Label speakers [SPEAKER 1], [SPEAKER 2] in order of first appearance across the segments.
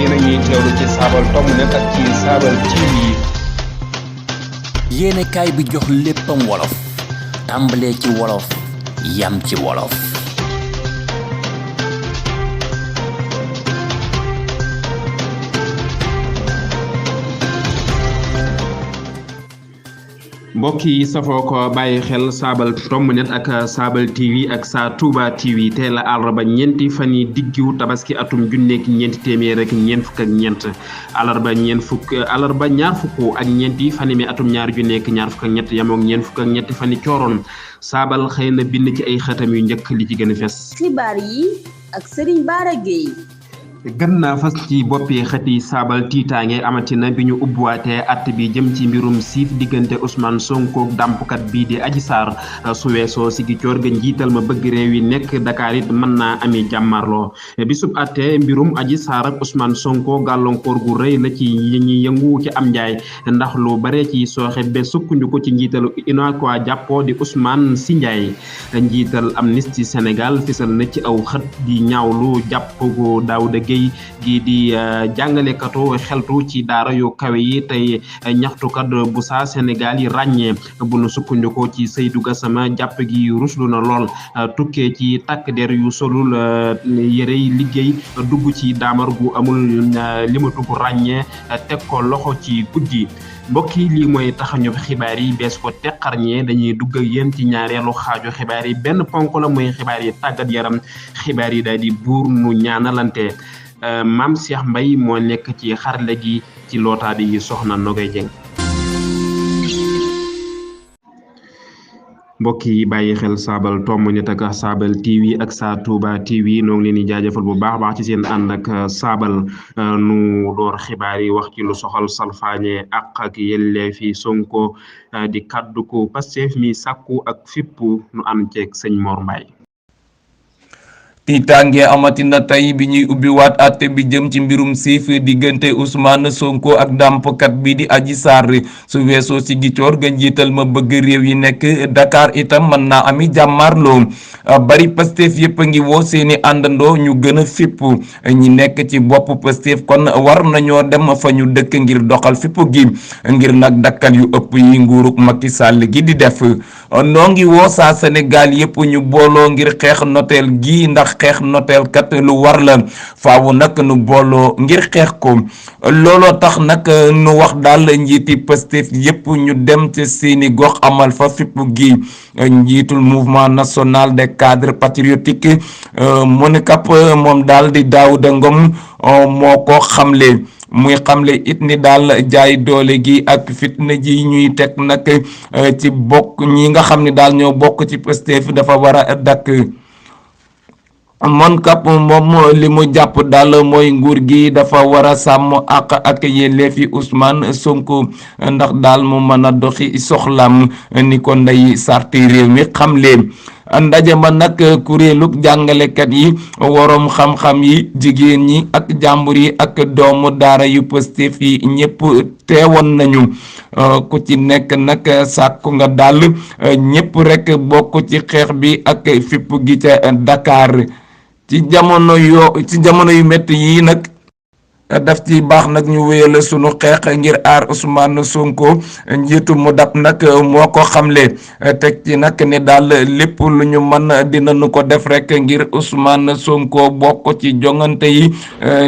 [SPEAKER 1] yéen a ñuy teewlu ci Saabal Tomb Net ak ci Saabal TV.
[SPEAKER 2] yéene kaay bi jox léppam wolof tàmbalee ci wolof yam ci wolof.
[SPEAKER 1] mbokk yi safoo ko bàyyi xel Saabal Tomb Net ak Saabal TV ak Sa Touba TV tey la àllarba ñeenti fan yi diggu tabaski atum junneek ñeenti téeméer ak ñeent fukk ak ñeent àllarba ñaar fukk ak ñeenti fan mi atum ñaar junneek ñaar fukk ak ñett yamook ñeent fukk ak ñetti fan yi cooroon Saabal xëy na bind ci ay xëtam yu njëkk li ci gën a fes.
[SPEAKER 3] xibaar yi ak Serigne Bara Gueye.
[SPEAKER 1] gën naa fas ci boppi xëti Saabal tiitaange amatina bi ñu ubbiwaatee att bi jëm ci mbirum siif diggante Ousmane Sonko dàmpkat bii di Adji Sarr su weesoo Ziguinchor ga njiital ma bëgg réew yi nekk Dakar it mën naa ami jàmmarloo bisub atte mbirum Adji Sarr ak Ousmane Sonko gàllankoor gu rëy la ci ñi yëngu ci am njaay ndax lu bare ci sooxe ba sukkandiku ci njiitalu UNACOIS jàppoo di Ousmane Sy Ndiaye njiital Amnesty Sénégal fisal na ci aw xët di ñaawlu jàpp gu Daouda gii di jàngalekatu xeltu ci daara yu kawe yi tey ñaxtukat bu saa Sénégal yi ràññee bu nu sukkandikoo ci Seydou Gassama jàpp gi ruslu na lool tukkee ci takk der yu solul yërey liggéey dugg ci daamar gu amul limatu bu ràññee teg ko loxo ci guddi mbokk yi lii mooy taxañu xibaar yi bees ko teqarñee dañuy dugg ak yéen ci ñaareelu xaaju xibaar yi benn ponk la mooy xibaar yi tàggat yaram xibaar yi daal di buur nu ñaanalante Maam Cheikh Mbaye moo nekk ci xarale gi ci lootaadi yi soxna Nogay Dieng. mbokk yi bàyyi xel Saabal Tomb Net ak Saabal TV ak Sa Touba TV noo ngi leen di jaajëfal bu baax ci seen ànd ak Saabal nu door xibaar yi wax ci lu soxal salfaañe ak yelleefi Sonko di kaddu ko Pastef mi sàkku ak fippu nu am ceeg sëñ Mor Mbaye.
[SPEAKER 4] tiitaange amatina tey bi ñuy ubbiwaat àtte bi jëm ci mbirum siif diggante Ousmane Sonko ak dàmpkat bi di Adji Sarr su weesoo si Ziguinchor ga njiital ma bëgg réew yi nekk Dakar itam mën naa ami jàmmarloo bari Pastef yëpp a ngi woo seeni àndandoo ñu gën a fipp ñi nekk ci bopp Pastef kon war nañoo dem fa ñu dëkk ngir doxal fipp gi ngir nag dakkal yu ëpp yi nguurug Macky Sall gi di def noo ngi woo saa Sénégal yëpp ñu booloo ngir xeex noteel gi ndax xeex noteel kat lu war la faawu nag nu booloo ngir xeex ko looloo tax nag nu wax daal njiiti Pastef yépp ñu dem ci seeni gox amal fa fipp gi njiitul mouvement national des cadres patriotiques MONCAP moom daal di Daouda Ngom moo ko xamle muy xamle it ni daal jaay doole gi ak fitna ji ñuy teg nag ci bokk ñi nga xam ne daal ñoo bokk ci Pastef dafa war a dakk MONCAP moom li mu jàpp daal mooy nguur gi dafa war a sàmm ak yelleefi Ousmane Sonko ndax daal mu mën a doxi soxlam ni ko ndey sarti réew mi xamle ndaje ma nag kuréelug jàngalekat yi waroom xam-xam yi jigéen ñi ak jàmbur yi ak doomu daara yu Pastef yi ñëpp teewoon nañu ku ci nekk nag sàkku nga daal ñëpp rek bokk ci xeex bi ak fipp gi ca Dakar ci jamono yu métti yii nag daf ci baax nag ñu wéyal sunu xeex ngir aar Ousmane Sonko njiitu mu dab nag moo ko xamle teg ci nag ne daal lépp lu ñu mën dinañu ko def rek ngir Ousmane Sonko bokk ci jongante yi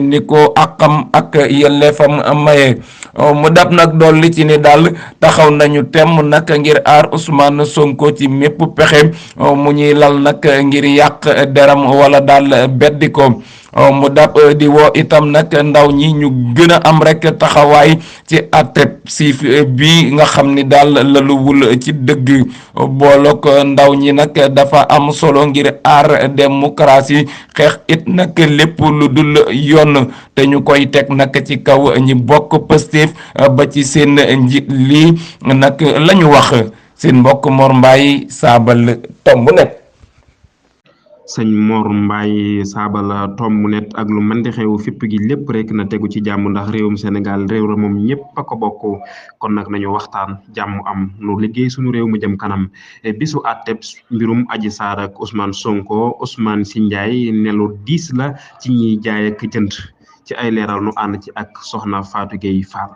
[SPEAKER 4] ni ko àqam ak yelleefam maye mu dab nag dolli ci ni daal taxaw nañu temm nag ngir aar Ousmane Sonko ci mépp pexe mu ñuy lal nag ngir yàq deram wala daal beddi ko mu dab di woo itam nag ndaw ñi ñu gën a am rek taxawaay ci àtteb siif bi nga xam ni daal laluwul ci dëgg boolok ndaw ñi nag dafa am solo ngir aar démocratie xeex it nag lépp lu dul yoon te ñu koy teg nag ci kaw ñi bokk Pastef ba ci seen njiit lii nag lañu wax seen mbokk Mor Mbaye Saabal Tomb Net.
[SPEAKER 1] sëñ Mor Mbaye Saabal Tomb Net ak lu mën di xew fipp gi lépp rek na tegu ci jàmm ndax réewum Sénégal réew la moom ñëpp a ko bokk kon nag nañu waxtaan jàmm am nu liggéey suñu réew mu jëm kanam bisu àtteb mbirum Adji Sarr ak Ousmane Sonko Ousmane Sy Ndiaye ne lu diis la ci ñiy jaay ak jënd ci ay leeral nu ànd ci ak soxna Fatou Gueye Fall.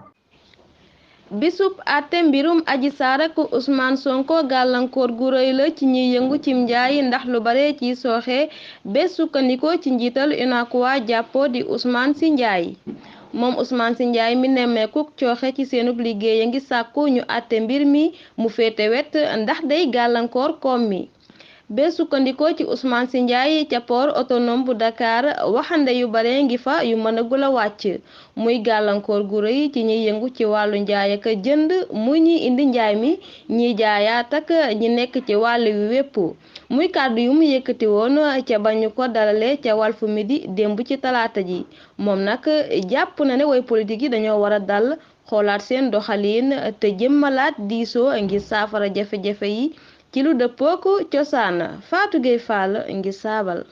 [SPEAKER 5] bisub àtte mbirum Adji Sarr ak Ousmane Sonko gàllankoor gu rëy la ci ñiy yëngu cim njaay ndax lu bare ci sooxe bés sukkandikoo ci njiital UNACOIS jàppoo di Ousmane Sy Ndiaye moom Ousmane Sy Ndiaye mi nemmeeku cooxe ci seenub liggéey a ngi sàkku ñu àtte mbir mi mu féete wet ndax day gàllankoor koom mi bés sukkandikoo ci Ousmane Sy Ndiaye ca port autonome bu Dakar waxande yu bare ngi fa yu mënagul a wàcc muy gàllankoor gu rëy ci ñiy yëngu ci wàllu njaay ak jënd muy ñi indi njaay mi ñiy jaayaat ak ñi nekk ci wàll wi wépp muy kàddu yu mu yëkkati woon ca bañu ko dalale ca Walf Midi démb ci talaata ji moom nag jàpp na ne way politique yi dañoo war a dal xoolaat seen doxalin te jëmmalaat diisoo ngir saafara jafe-jafe yi ci lu dëppook cosaan Fatou Gueye Fall ngir saabal.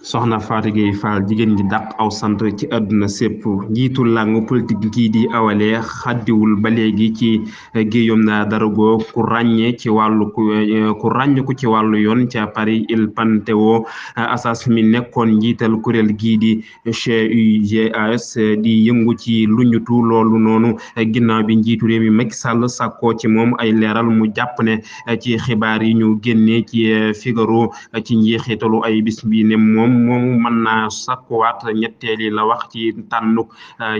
[SPEAKER 1] soxna Fatou Gueye Fall jigéen ñi dàq aw sant ci àdduna sépp njiitu làngu politique kii di awale xaddiwul ba léegi ci Guillaume Darago ku ràññee ci wàllu ku ràññeeku ci wàllu yoon ca Paris Il Panthéon Assas mi nekkoon njiital kuréel gii di CUGAS di yëngu ci luñutu loolu noonu ginnaaw bi njiitu réew mi Macky Sall sàkkoo ci moom ay leeral mu jàpp ne ci xibaar yi ñu génnee ci Figaro ci njeexitalu ay bis bi ne moom mën naa sakkuwaat ñetteeli la wax ci tànnuk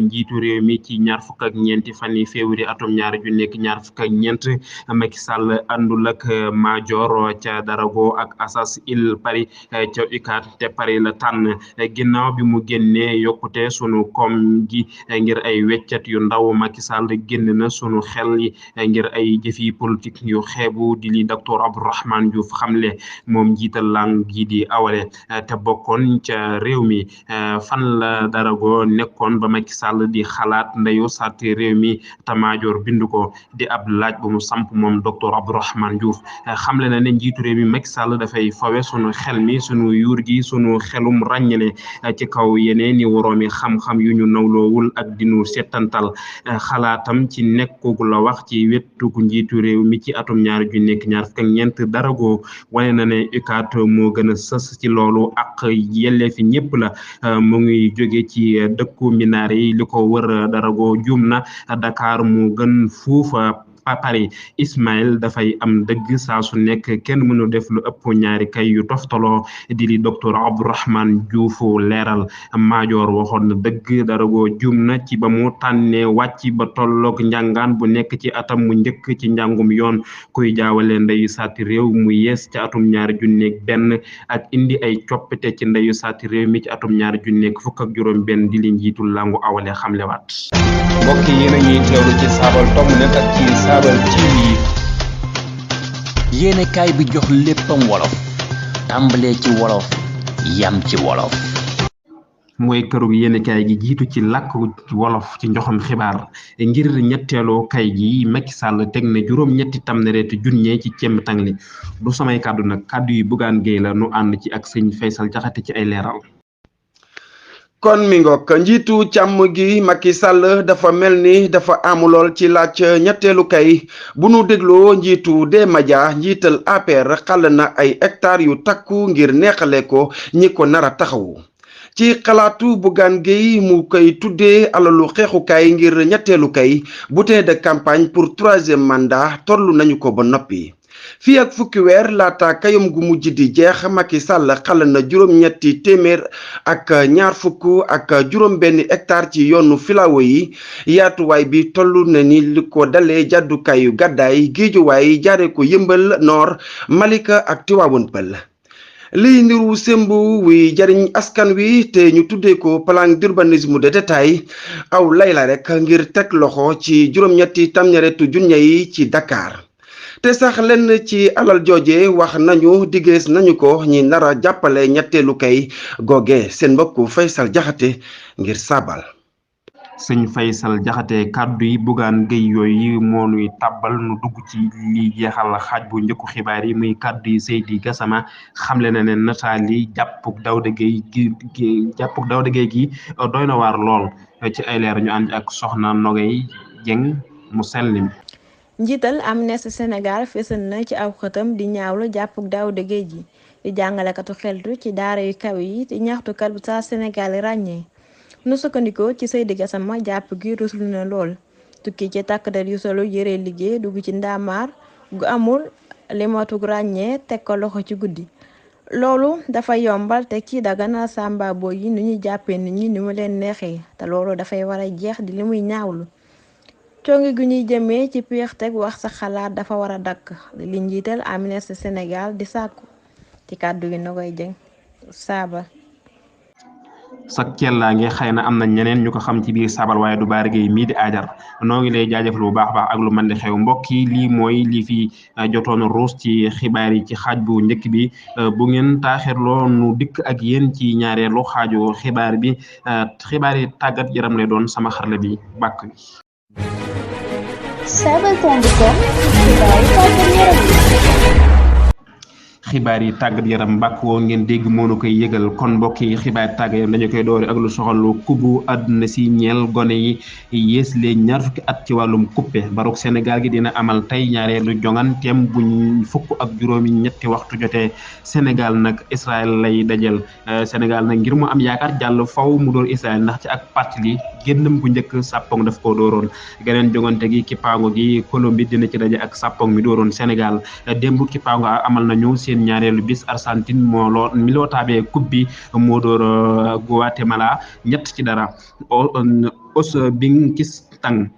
[SPEAKER 1] njiitu réew mi ci 24 fan yi février atum 2024 Macky Sall àndul ak Madior ca Darago ak Assas il Paris ca UCAD te Paris la tànn ginnaaw bi mu génnee yokkute sunu koom gi ngir ay weccat yu ndaw Macky Sall génn na sunu xel yi ngir ay jëfi politique yu xeebu di li docteur Abdourahmane Diouf xamle moom jiital lang gi di awale te bokkoon ca réew mi fan la Darago nekkoon ba Macky Sall di xalaat ndeyu sàrti réew mi te Madior bind ko di ab laaj bu mu samp moom docteur Abdourahmane Diouf xamle na ne njiitu réew mi Macky Sall dafay fawe sunu xel mi sunu yuur gi sunu xelum ràññale ci kaw yeneen ni woroomi xam-xam yu ñu nawloowul ak dinu settantal xalaatam ci nekkugu la wax ci wettugu njiitu réew mi ci atum 2024 Darago wane na ne UCAD moo gën a sës ci loolu ak yelleefi ñëpp la mu ngi jóge ci dëkku minaare yi li ko wër Darago juum na Dakar mu gën fuufa Paris Ismaël dafay am dëgg saa su nekk kenn mënu def lu ëpp ñaari kay yu toftaloo di li docteur Abdourahmane Diouf leeral Madior waxoon na dëgg Darago juum na ci ba mu tànnee wàcc ba tolloog njàngaan bu nekk ci atam mu njëkk ci njàngum yoon kuy jaawale ndeyu saati réew mu yees ci atum 2001 ak indi ay coppite ci ndeyu saati réew mi ci atum 2021 di li njiitul langu awale xamlewaat.
[SPEAKER 4] mbokk yi na ñuy teewlu ci saabal tomb nekk ak ci saabal TV
[SPEAKER 2] yéene kaay bi jox léppam wolof tàmbalee ci wolof yam ci wolof
[SPEAKER 1] mooy këru yéenekaay gi jiitu ci làkk wolof ci njoxam xibaar ngir ñetteeloo kay gi Macky Sall teg na juróom-ñetti tamnareetu junne ci cem tangli du samay kàddu nag kàddu yi Bougane Gueye la nu ànd ci ak sëñ Faysal Jaxate ci ay leeral.
[SPEAKER 6] kon mi ngoog njiitu càmm gi Macky Sall dafa mel ni dafa amulool ci laaj ñetteelu kay bu nu dégloo njiitu des médias njiital APR xàll na ay hectares yu takku ngir neexale ko ñi ko nar a taxawu ci xalaatu Bougane Gueye mu koy tuddee alalu xeexukaay ngir ñetteelu kay butin de campagne pour 3e mandat tollu nañu ko ba noppi fii ak fukki weer laata kayam gu mujj di jeex Macky Sall xal na juróom-ñetti téeméer ak ñaar fukk ak juróom-benn hectare ci yoonu filaawo yi yaatuwaay bi toll na ni li ko dalee jàddukaayu gàddaay géejuwaay jaare ko yëmbal Nord Malika ak Tivaouane Peulh liy niru semb wi jariñ askan wi te ñu tuddee ko plan d'urbanisme de détail aw layla rek ngir teg loxo ci juróom-ñetti tamñaretu junne yi ci Dakar te sax lenn ci alal jooje wax nañu diggees nañu ko ñi nara jàppale ñetteelu kay googe seen mbokku Faysal Jaxate ngir saabal
[SPEAKER 1] sëñ Faysal Jaxate kàddu yi Bougane Gueye yooyu moo nuy tàbbal nu dugg ci li jeexal xaaj bu njëkku xibaar yi muy kàddu yi Seydi Gassama xamle na ne nataali jàppuk Daouda Gueye gi doy na waar lool ci ay leer ñu ànd ak soxna Nogay Dieng mu sellim
[SPEAKER 5] njiital Amnesty Sénégal fésal na ci aw xëtam di ñaawlu jàppuk Daouda Gueye ji di jàngalekatu xeltu ci daara yu kaw yi te ñaxtukat bu saa Sénégal ràññee nu sukkandikoo ci Seydi Gassama jàpp gi rusul na lool tukki ci takk der yu solo yëre liggéey dugg ci ndaamaar gu amul limatug ràññee teg ko loxo ci guddi loolu dafa yombal te kii daganal samba boy yi nu ñuy jàppee nit ñi ni mu leen neexee te loolu dafay war a jeex di li muy ñaawlu congi gu ñuy jëmee ci piix teg wax sa xalaat dafa war a dakk li njiital Amnesty Sénégal di sàkku ci kàddu gi na koy jëng saaba
[SPEAKER 1] sak cellaa nge xëy na am na ñeneen ñu ko xam ci biir saabal waaye du Bara Gueye mii di Ajar noo ngi lay jaajëfal bu baax baax ak lu mën di xew mbokk yi lii mooy lii fi jotoon ruus ci xibaar yi ci xaaj bu njëkk bi bu ngeen taaxirloo nu dikk ak yéen ci ñaareelu xaaju xibaar bi xibaar yi tàggat yaram lay doon sama xarale bi bàkk bi
[SPEAKER 3] Sabal.com
[SPEAKER 1] xibaar yi tàggat yaram mbàkk woo ngeen dégg moo koy yëgal kon mbokk yi xibaar tàggat yaram dañu koy doore ak lu soxal kubu àdduna si ñeel gone yi yées leen ñaar fukki at ci wàllum coupe barok Sénégal gi dina amal tey ñaareelu jonganteem buñ fukk ak juróomi ñetti waxtu jotee Sénégal nag Israël lay dajal Sénégal nag ngir mu am yaakaar jàll faw mu door Israël ndax ci ak parti li génnam bu njëkk Sàppong daf koo dooroon geneen jongante gi kippaango gi Colombie dina ci daje ak Sàppong mi dooroon Sénégal démb kippaango amal nañu seen ñaareelu bis Argentine mi loo taabee coupe bi moo door Guatemala 3-0 Ouzbékistan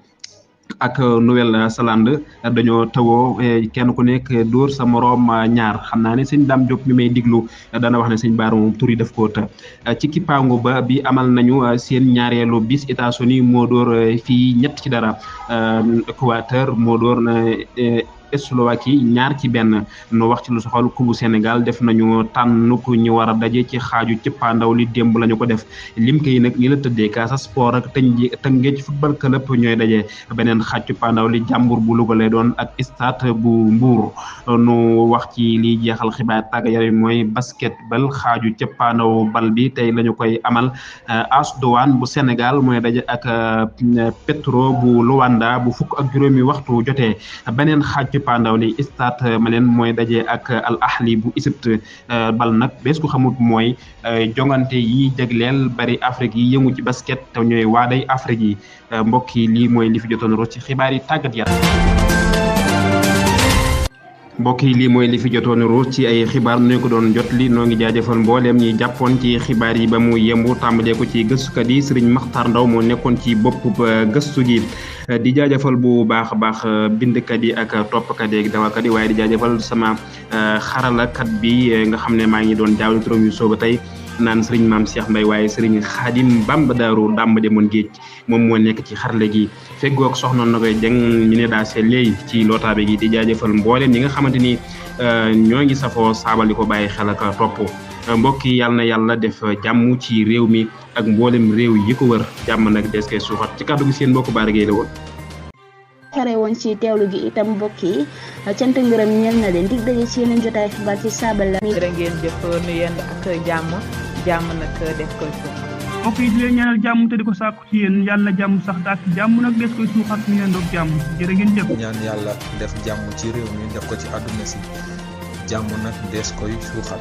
[SPEAKER 1] ak Nouvelle-Zélande dañoo tawoo kenn ku nekk dóor sa moroom ñaar xam naa ne sëñ Dame Diop mi may diglu dana wax ne sëñ Bara moom tur yi daf koo të ci kippaango ba bi amal nañu seen ñaareelu bis États-Unis moo door fii 3-0 Équateur moo door na Slovaquie 2-1 nu wax ci lu soxal kubu Sénégal def nañu tànn ku ñu war a daje ci xaaju cëppaandaw li démb lañu ko def lim kay nag ni la tëddee Casa Sport ak Tëngéej football club ñooy daje beneen xaaj cëppaandaw li Jàmbur bu Louga lay doon ak Stade bu Mbour nu wax ci liy jeexal xibaar tàggat yaram mooy basketball xaaju cëppaandaw bal bi tey lañu koy amal AS Douanes bu Sénégal mooy daje ak Petro bu Luanda bu fukk ak juróomi waxtu jotee beneen xaaj pandaw li Stade Malien mooy daje ak Al Ahli bu Égypte bal nag bees ko xamut mooy jongante yi jagleel bari Afrique yi yëngu ci basket te ñooy waaday Afrique yi mbokk yi lii mooy li fi jotoon ro ci xibaar yi tàggat yaram mbokk yi lii mooy li fi jotoon ruus ci ay xibaar nu ko doon jot li noo ngi jaajëfal mbooleem ñi jàppoon ci xibaar yi ba mu yembu tàmbalee ko ci gëstukat yi Sëriñ Maxtar Ndaw moo nekkoon ci bopp gëstu gi di jaajëfal bu baax a baax bindkat yi ak toppkat yi ak dawakat yi waaye di jaajëfal sama xaralakat bi nga xam ne maa ngi doon jaawle turam yu sooba tey naan Sëriñ Maam Cheikh Mbaye waaye Sëriñ Xaadim Bamba Daaru Dàmba demoon géej moom moo nekk ci xarale gi feggoog soxna na koy jëng ñu ne daa see léegi ci lootaabe gi di jaajëfal mbooleem ñi nga xamante ni ñoo ngi safoo saabal di ko bàyyi xel ak topp mbokk yi yàlla na yàlla def jàmm ci réew mi ak mboolem réew yi ko wër jàmm nag des koy suuxat ci kàddu gi seen mbokk Bara Gueye la woon.
[SPEAKER 3] xare woon ci teewlu gi itam mbokk yi cant ngërëm ñeel na leen dig daje ci yeneen jotaay xibaar ci Sabal la.
[SPEAKER 7] jërë ngeen jëf nu yend ak jàmm nag des koy suuxat.
[SPEAKER 8] mbokk yi di leen ñaanal jàmm te di ko sàkku ci yéen yàlla jàmm sax dàkk jàmm nag des koy suuxat ñu leen doog jàmm jërë ngeen jëf.
[SPEAKER 9] ñaan yàlla def jàmm ci réew mi def ko ci àdduna si jàmm nag des koy suuxat.